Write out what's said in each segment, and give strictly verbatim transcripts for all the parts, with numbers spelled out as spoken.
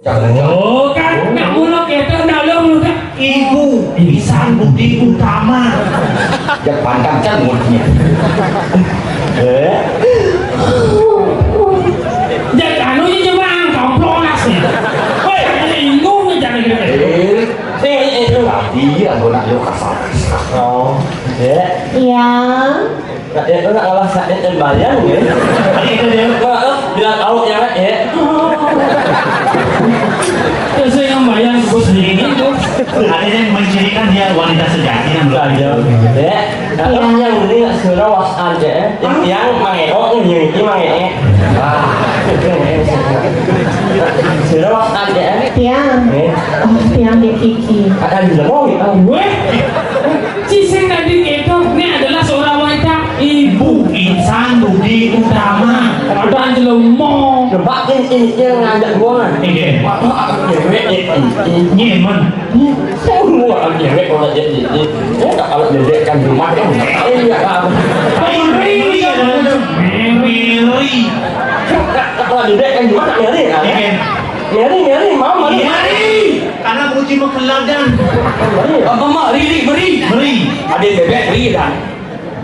Oh, kan, nak mula kita nak lu mula. Ibu, insan budi utama. Ya, pandang cang mulutnya. Eh? Ya, anu ya cuma angkam plonas nih. Woi, ini inggung nih jangan gitu. Eh, eh, eh, eh, iya, gua nak yuk kasar. Oh, ya. Iya. Nah, ya, lu nak ngalah sakit dan bayang, ya. Ini itu dia. Maaf, bilang awak ya, Mak, ya. Terus yang bayang sebut sendiri itu. Ada yang mencirikan dia wanita sejati yang belum. Ya. Nah, terus yang ini nggak sudah was aja, ya. Yang, yang mangeok, ini, ini mangeok. Wah. Sudah was aja, ya. Tiang. Eh. Oh, tiang di kiki. Ada di lemong, gitu. Weh. Cising tadi itu, ini adalah seorang wanita ibu insan budi utama. Ada jelema. Coba ini, ini yang ngajak gua kan. Iya. Apa, apa, cewek, eh, eh, eh. Nyemen. Semua cewek kalau jadi, eh, eh, kalau dedek kan rumah kan. Iya, kan. Meri, meri. Kalau dedek kan rumah tak meri, kan? Iya. Meri, meri, mama. Meri. Karena muji mengkeladan. Apa mak riri meri? Meri. Ada bebek riri kan?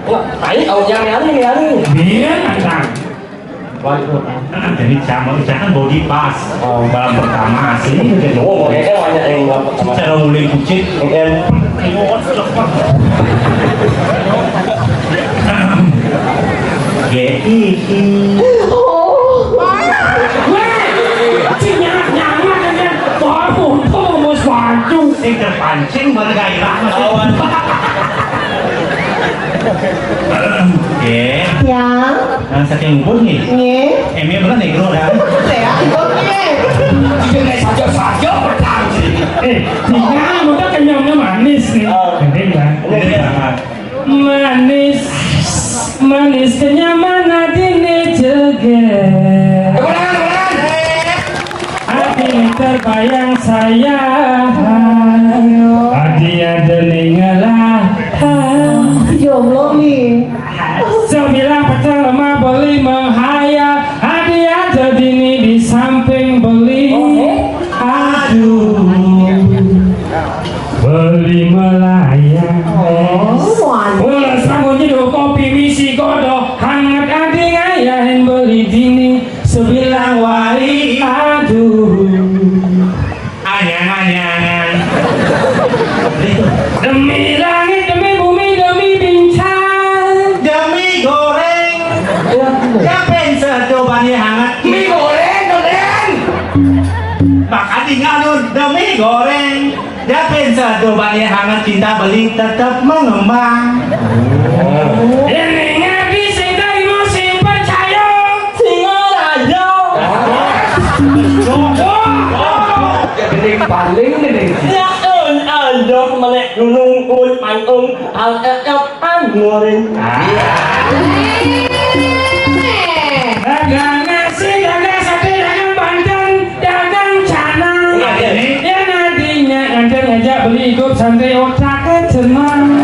Wah, ayo kau jangan nyari nyari. Dia kan. Waduh. Jadi sama ucapan body pas. Oh. Baru pertama asli. Oh, kayaknya banyak yang baru pertama. Cara mulai kucing. Kan. G I I. Oh. Weh, cing nyanak-nyanak aja. Baru tuh mau sepatu. Sing terpancing bergairah masih. Awan. Oke. Ya. Nah, saking ubun nih. Nggih. Emnya bener nih, Bro, dah. Saya ikut nggih. Jika naik saja-saja petang sih. Eh, tinggal mudah kenyamnya manis nih. Oh. Ini, Bang. Ini, Bang. Manis, manis kenyaman adine jeger. Tepuk tangan, tepuk tangan. Adine terbayang sayang. Adi ada ningalah. Ya Allah nih. Sebilang pacar lemah beli menghayal. Adi ada dini di samping beli. Aduh. Beli melayang. Oh, waduh. Ulah sambut nyeduh kopi misi godoh hangat adi ngayahin beli dini sebilang wai aduh. Anyang-anyangan. Demi langit, demi bumi, demi bintang. Demi goreng. Kapan sedo bani hangat? Mie goreng, goreng. Makan di ngalun, demi goreng. Dapin sedo bani hangat cinta beli tetap mengembang. Ini ngaji sing dari musim percaya. Singaraja. Ini paling ini. Ya, eh, aduh, melek gunung, kulit panggung, al-, eh, eh, Anggurin. Dagang nasi, dagang sate, dagang banten, dagang canang. Iya, iya. Ya nadinya ada ngajak beli hidup santai otak senang.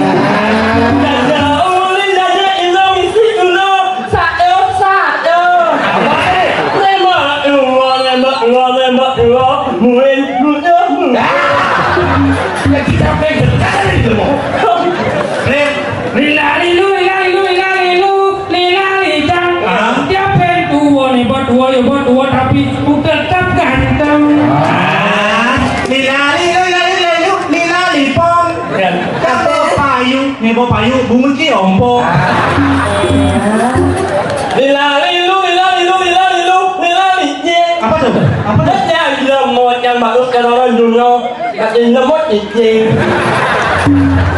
Dada ulin, dada ilang, isi ulo, sayo, sayo. Apa, eh? Lembak dua, lembak dua, lembak dua, muin, muda, muda. Ah! Ya, kita pengen kali itu, mau. Lila lilu, lila lilu, lila lilu, lila lijang. Ah. Dia pen tua nih, buat tua ya, buat tua, tapi ku tetap ganteng. Ah. Lila lilu, lila lilu, lila lipong. Ya. Kata payu, nih, bawa payu, bunyi ciompo. Ah. Lila lilu, lila lilu, lila lilu, lila lijang. Apa tuh? Apa tuh? Dia bilang mau yang bagus ke orang dunia. Kata nyebut nyicing.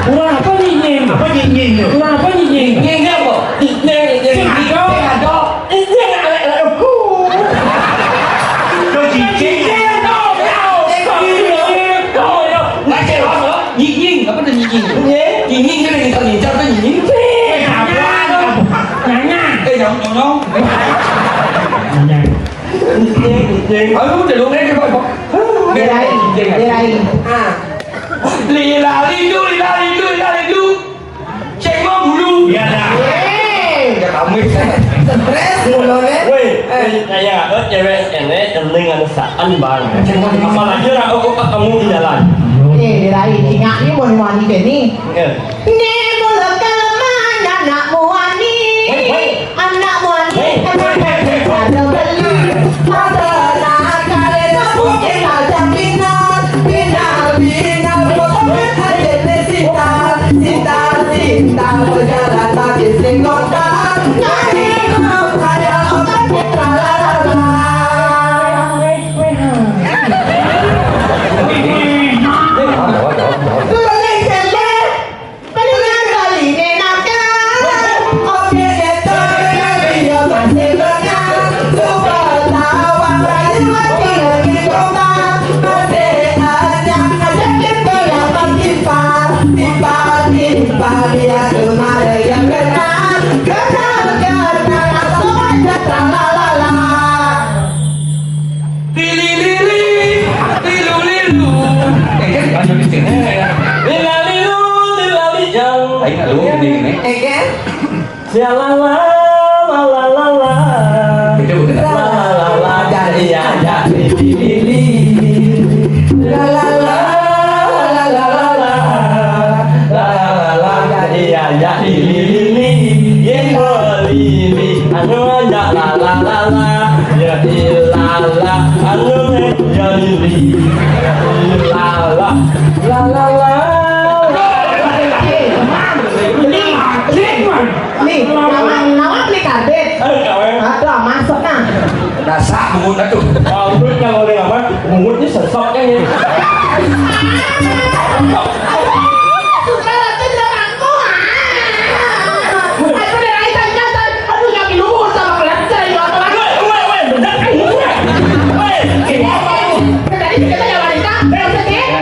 Urang apa nyicing? Apa nyicing tu? Urang apa nyicing? Nyicing dia apa? Nyicing, nyicing. Sing ada. Sing ada. Nyicing, alek, alek. Kau nyicing? Nyicing, no, no. Nyicing, no, no. Baca apa? Nyicing. Apa tu nyicing? Nyicing. Nyicing tu yang kita ngincar tu nyicing. Eh, apa? Nyanya. Eh, nyong, nyong, nyong. Nyanya. Nyicing, nyicing. Aduh, dia dongeng dia, Pak. Dia lain, dia lain. Ah. Lila lindu, lila lindu, lila lindu. Cek mau bulu. Ya dah. Hei. Dah kami. Stres mulu ni. Weh, Kaya apa cewek ini, eling anu saan bang. Apalagi orang aku ketemu di jalan. Eh, dia lain. Ingat ni mau mandi ke ni. Iya. Ni mula kalaman anak muani. Hei, hei. Anak muani. Hei, hei, hei, hei. Ada beli. Ada nak kali nak mungkin ada minat. Minat, minat, pokoknya ada cinta. Cinta, cinta, berjalan tapi singkong. Lili, lili, lilu, lilu. Eh, kan, lanjut di sini, ya. Lila, lilu, lila, lijang. Ayo, lu, ini, ini. Eh, kan? Sialala, la, la, la, la. Itu bukan. La, la, la, la, jadi, ya, ya, lili, lili. La, la, la, la, la, la, la. La, la, la, la, la, iya, iya, lili, lili, yen lili, anu aja, la, la, la, la, ya, ilala, anu, ya, lili, ya, ilala, la, la, la. Nih, nama, nama beli kadit. Aduh, masuk nah. Dasar bungut atuh. Bungut kalau ada apa? Bungutnya sesek kan ya.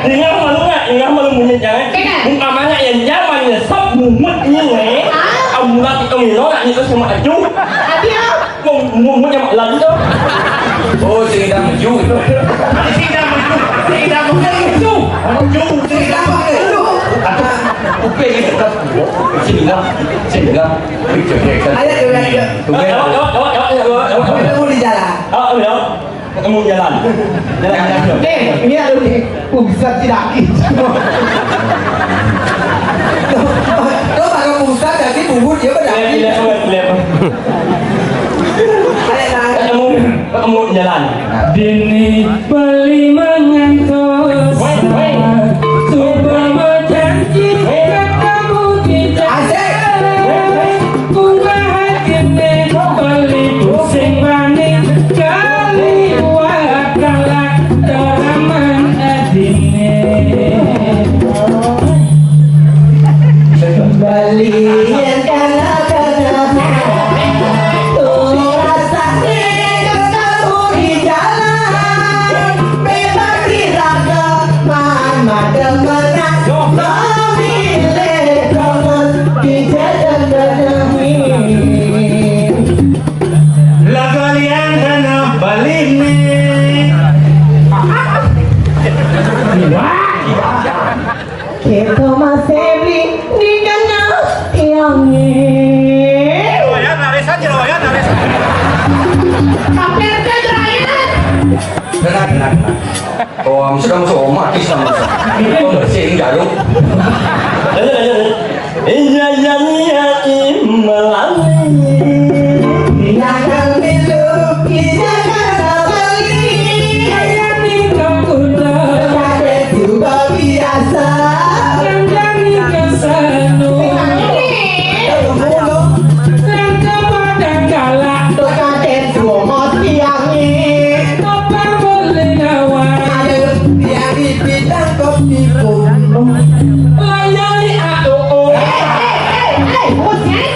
Dengar malu nggak? Dengar malu bunyi jangan. Umpamanya yang nyaman nyesek bungut ini. Amulat itu minolak itu sama aja. Mau, mau, mau nyamak lagi tu. Oh, sing dah meju tu. Sing dah meju. Sing dah meju. Meju. Sing dah meju. Upil ni tetap. Sing dah. Sing dah. Ayo, ayo, ayo. Tunggu. Awak, awak, awak, awak, awak, awak. Kita pun di jalan. Awak, awak. Ketemu jalan. Jalan, jalan. Eh, ini ada ni. Pusat tidak. Lo kalau pusat jadi bubur dia pada. Lihat, lihat, lihat, lihat. Ketemu, ketemu jalan. Dini beli mangantos. Weh, weh. Coba berjanji ketemu di jalan. Asik. Kula hatine bali pusing maning kali wakalak teraman adine. Bali yang kana-kana tuh rasane ketemu di jalan. Bebas diraga man madem menang. Memilih terus di jalan. Lagu lian tanah Bali ni. Wah. Kita masih beli di kena tiang ni. Riwayat, laris aja, riwayat, laris. Hampir ke terakhir. Tenang, tenang, tenang. Oh, sudah masuk rumah, kisah masuk. Pembersih jarum. Lanjut, lanjut, lanjut. Iya, iya, iya, iya, melani. Iya, kan, milu, iya, kan, beli. Iya, iya, nih, kau kuda. Pakai juga biasa. Yang jadi kesanu. Yang kepada kalah. Pakai dua mati yang ini. Apa boleh lawan? Ada yang di bidang kopi pun. Layani A O O. Eh, eh, eh, eh, bos, eh.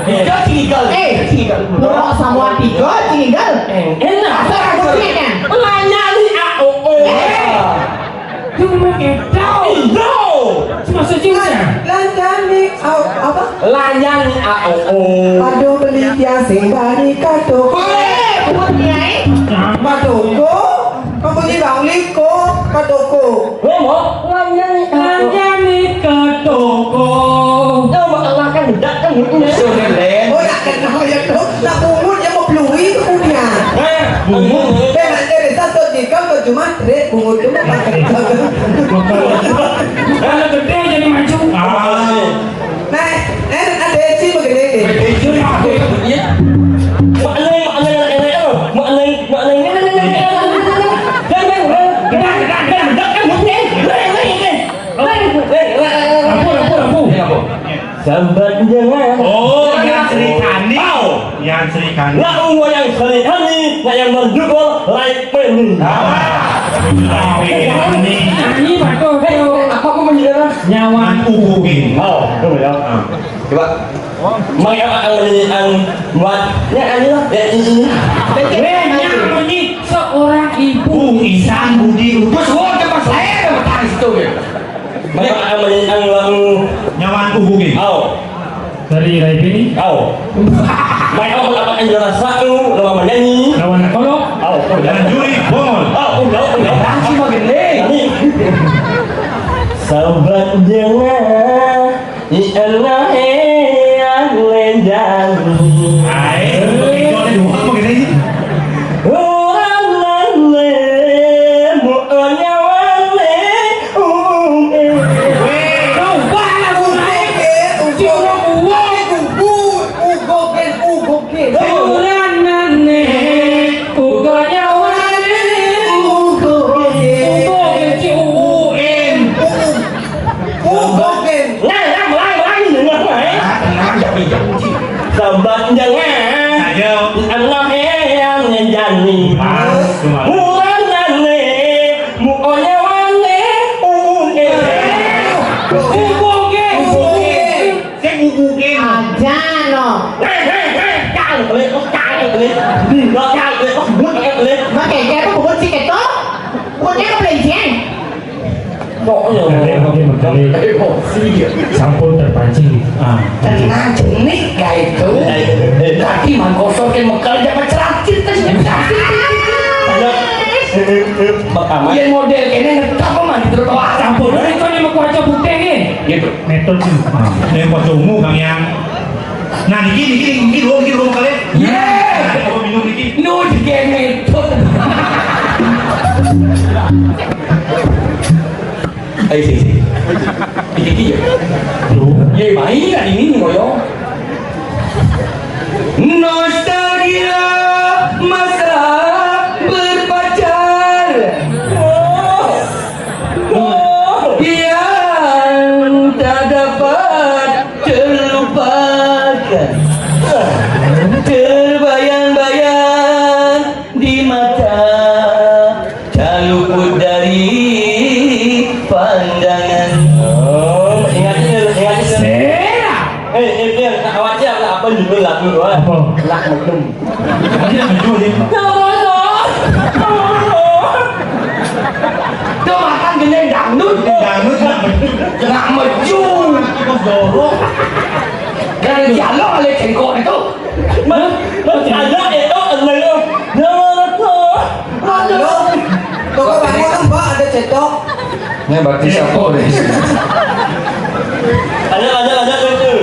Tiga tinggal. Eh, tinggal. Nurok semua tiga tinggal. Eh, enak. Apa maksudnya? Layani A O O. Eh. Cuma kita. Iya. Cuma sejuta. Lan-, layani A O, apa? Layani A O O. Aduh, beli dia sing bani kato. Eh, buat dia, eh. Matoko. Kamu ni bang liko, matoko. Ngomong, layani A O O. Layani ke toko. Nama Allah kan tidak kan hukumnya. Sudah, Len. Oh, ya, kenapa ya, Dok? Nak bungut, ya, mau belui, kemudian. Bungut. Eh, nanti bisa tuh jika ke Jumat, Dek, bungut cuma pakai. Kalau gede jadi maju. Ah. Nah, eh, ada sih begini. Itu aku yang punya. Maknanya, maknanya, maknanya, maknanya, maknanya, maknanya, maknanya. Ampun, ampun, ampun. Sahabat jangan. Oh, yang Sri Kandi. Tahu. Yang Sri Kandi. Nak umur yang Sri Kandi, nak yang berdua lain peni. Ah, lain peni. Ini bagus. Hei, apa aku menjadi nyawa? Uhukin. Oh, betul ya. Ah. Coba. Maya akan menyanyikan buat ya, ini lah, ya, ini. Weh, yang bunyi seorang ibu. Bu Isan Budi Utus, wah, tempat saya ada petang situ ya. Maya akan menyanyikan lagu Nyawa Uhukin. Oh. Dari Rai Bini. Oh. Maya akan mendapatkan juara satu, lomba menyanyi. Lawan kolok. Oh, dan juri Bongol. Oh, udah, udah. Kasih mah gede. Ini. Sahabat jangan. Iyalah, eh, yang lenjang. Ae, itu ada dua apa gini? Urang lele, mu'onya wale, um, eh. Weh, coba lah, mulai. Ugogen, ugogen, ugogen. Uranane, ugonya wale, ugogen. Ugogen, ci, u, u, en. Ugogen. Nah, nah, mulai, mulai, dengar, mulai. Ah, tenang, jangan, jangan, ci. Sahabat jangan. Ayo. Anak yang jadi. Pas, cuma. Bulan nane, mukonya wane, uge. Ugogen. Ugogen. Sing uge. Aja, no. Hei, hei, hei, cang, kali, oh, cang, kali. Di, lo, cang, kali, oh, sebut, kali. Makanya apa bukan si ketok? Bukannya apa, Ceng? Pokoknya. Emosi ya. Sampun terpancing. Ah. Tenang, jenik gak itu. Tadi mangkosor ke Mekar, jangan ceracit, kan, jangan ceracit. Pertama. Yang model ini ngetop apa, mandi trotoar. Sampun. Ini kan yang mau kuaca putih nih. Gitu. Metode. Ah. Ini buat ilmu, Kang, yang. Nah, niki, niki, niki, dua, niki, dua kali. Iya. Apa minum niki? Nu, digen metode. Ayo, sini, sini. Iki, iki, ya. Ye, main kan ini, koyo. Nostalgia masa berpacar. Yang tak dapat terlupakan. Terbayang-bayang di mata, tak luput dari pandangan. Oh, ingat, ingat, ingat. Sera. Eh, eh, Bian, tak khawatir lah, apa judul lagu tu, ah? Apa? Lak Medem. Dia judul ni. Tuh, makan gini dangdut. Dangdut, Lak Medem. Lak Medem. Kita dorong. Dan dialog oleh cengkok itu. Mas, Mas, ada itu, ada itu. Nama aku. Halo. Toko bangun, Mbak, ada cetok. Ini berarti siapa deh? Ada, ada, ada, ada, ada.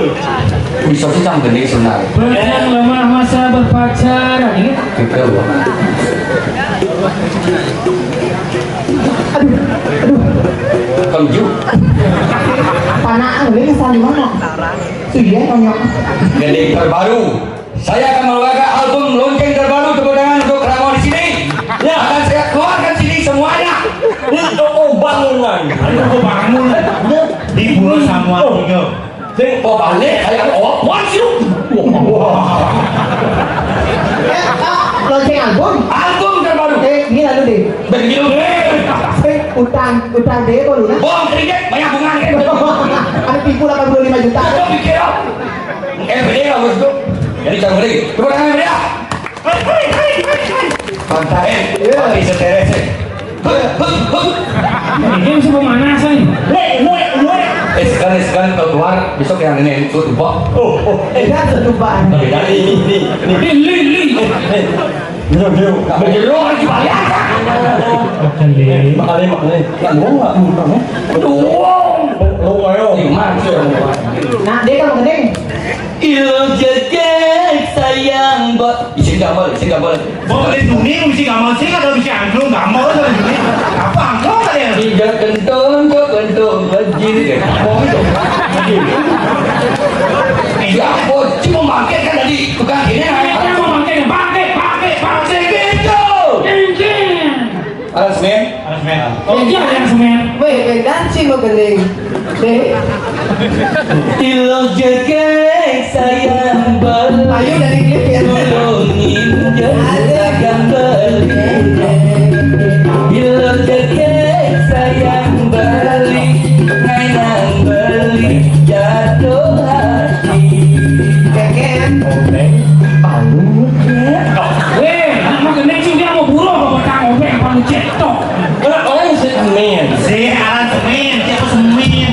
Bisa sih, sang gede sebenarnya. Berkah lemah masa berpacar, ini. Gitu, Bang. Kamu juga. Panaan, ini kesan di mana? Tuh, iya, nonyo. Gede terbaru. Saya akan membawakan album lonceng terbaru, tepuk tangan untuk Keraton di sini. Ya. Akan saya keluarkan sini semuanya. Ini toko bangunan. Ini toko bangunan. Di Pulau Samuan juga. Sing, oh, balik, kayak, oh, apaan sih lu? Wah. Eh, ah, lonceng album? Album terbaru. Eh, ini lalu deh. Begitu deh. Eh, utang, utang deh, kok lu, nah? Bohong, sedikit, banyak bunga, kan? Ada tipu delapan puluh lima juta. Betul, pikir, oh. Eh, beli lah, bosku. Jadi, jangan beli. Coba tangan, beli, ah. Pantai, iya. Mati seteres, eh. Ini bisa pemanasan. Weh, weh, weh. Eh, sekali, sekali kalau keluar, besok yang ini, ikut, Pak. Oh, oh, eh. Beda tuh, Pak. Beda, ini, ini, ini. Ini, ini, ini. Eh, eh. Dulu, dulu. Nggak berjeruk, harus dibayar, Pak. Makan, deh. Makan, deh, makan, deh. Nggak mau, nggak mau, nggak mau. Aduh. Oh, oh, ayo. Gimana sih, orang tua? Nah, dia kan makan, deh. Ilo jejek sayang, Mbok. Isi Sing gambel, sing gambel. Wong wis muni mesti gambel, sing ada bisa angklung, gambel ada mesti. Apa angklung tadi ya? Tidak kentong, kok kentong, lagi. Wong itu. Ya, bocil mau bangkit kan tadi tukang ini. Ini kan mau bangkit, bangkit, bangkit, bangkit. Sing gitu. Sing, sing. Alas, men. Alas, men. Oh, iya, ada yang semen. Weh, weh, dancing lo gending. Dek. Ilo jegek sayang bal. Ayo dari klip ya. Tulungin jegek sayang beli. Ilo jegek sayang beli. Ngainang beli jatuh hati. Keken. Obeng palu cek. Weh, nak mau gending sih dia mau buruh apa petang obeng palu cek tok. Orang, orang semen. Si aransemen, siapa semen?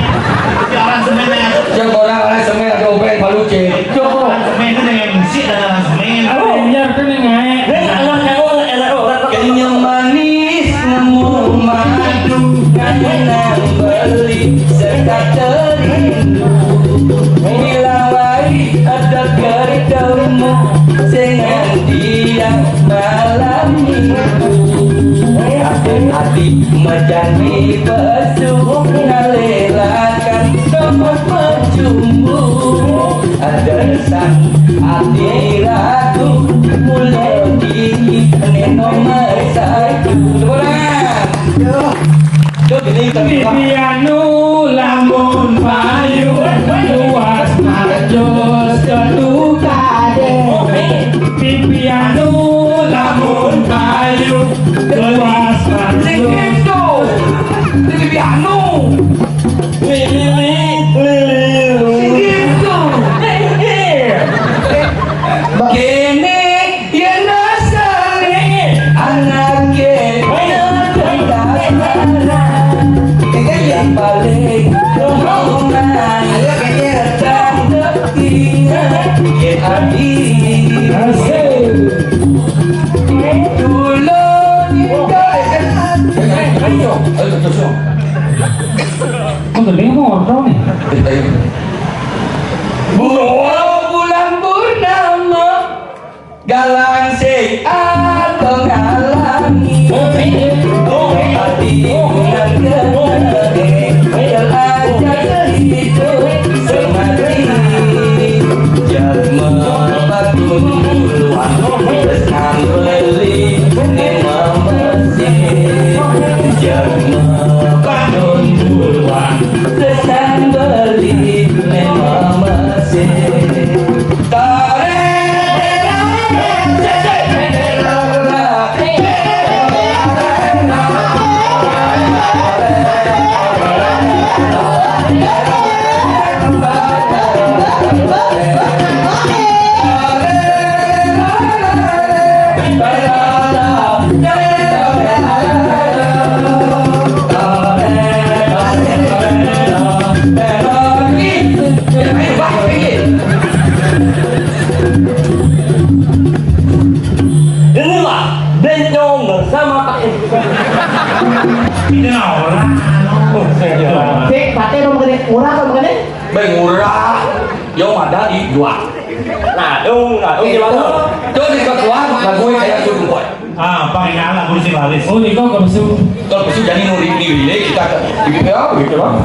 Si aransemen ya. Yang orang aransemen ada obeng palu cek. Aransemen itu dengan musik dan aransemen. Oh, iya, kan yang naik. Neng, anak kamu, anak orang. Kenyang manis nemu madu, ngainang beli sekaterindu. Bila wari ada ketemu, dengan dia malam minggu. Hati-hati majan dipesu, ngalelakan nomor pecumbu. Ada sang hati ragu, mula dingin, ini nomor satu. Tepuk tangan. Yo. Yo, gini, tepuk tangan. Bibi anu lamun payu, luas majo setukade. Bibi anu lamun payu, luas majo. Sing gitu. Bibi anu. Lili, lili. Sing gitu. Kene yen asale anake yang paling rombongan. Ayo, kene. Tetap ingat ke adi. Asik. Dulu kita. Ayo, ayo, terus, terus. Kok gede mau orang nih? Bulan, bulan purnama. Galang sing atong ngalangi. Ati nang gedhe, belajar hidup semati. Jadma bakun duluan, terus nambeli, ning mamesi. Jadma bakun duluan, terus nambeli, ning mamesi. Inilah Bencong bersama Pak Edi. Ini lah orang. Oh, saya kira. Cek, Pak Edi mau begini, murah atau begini? Bang, murah. Yo, ada di dua. Nah, dong, nah, dong, gimana? Tuh, di ketua, lagu kayak cukup, boy. Ah, Pak Inal, lagu sing laris. Oh, niko kepesu. Kalau pesu jadi nuri di, kita ke, di, ya, gitu, Bang.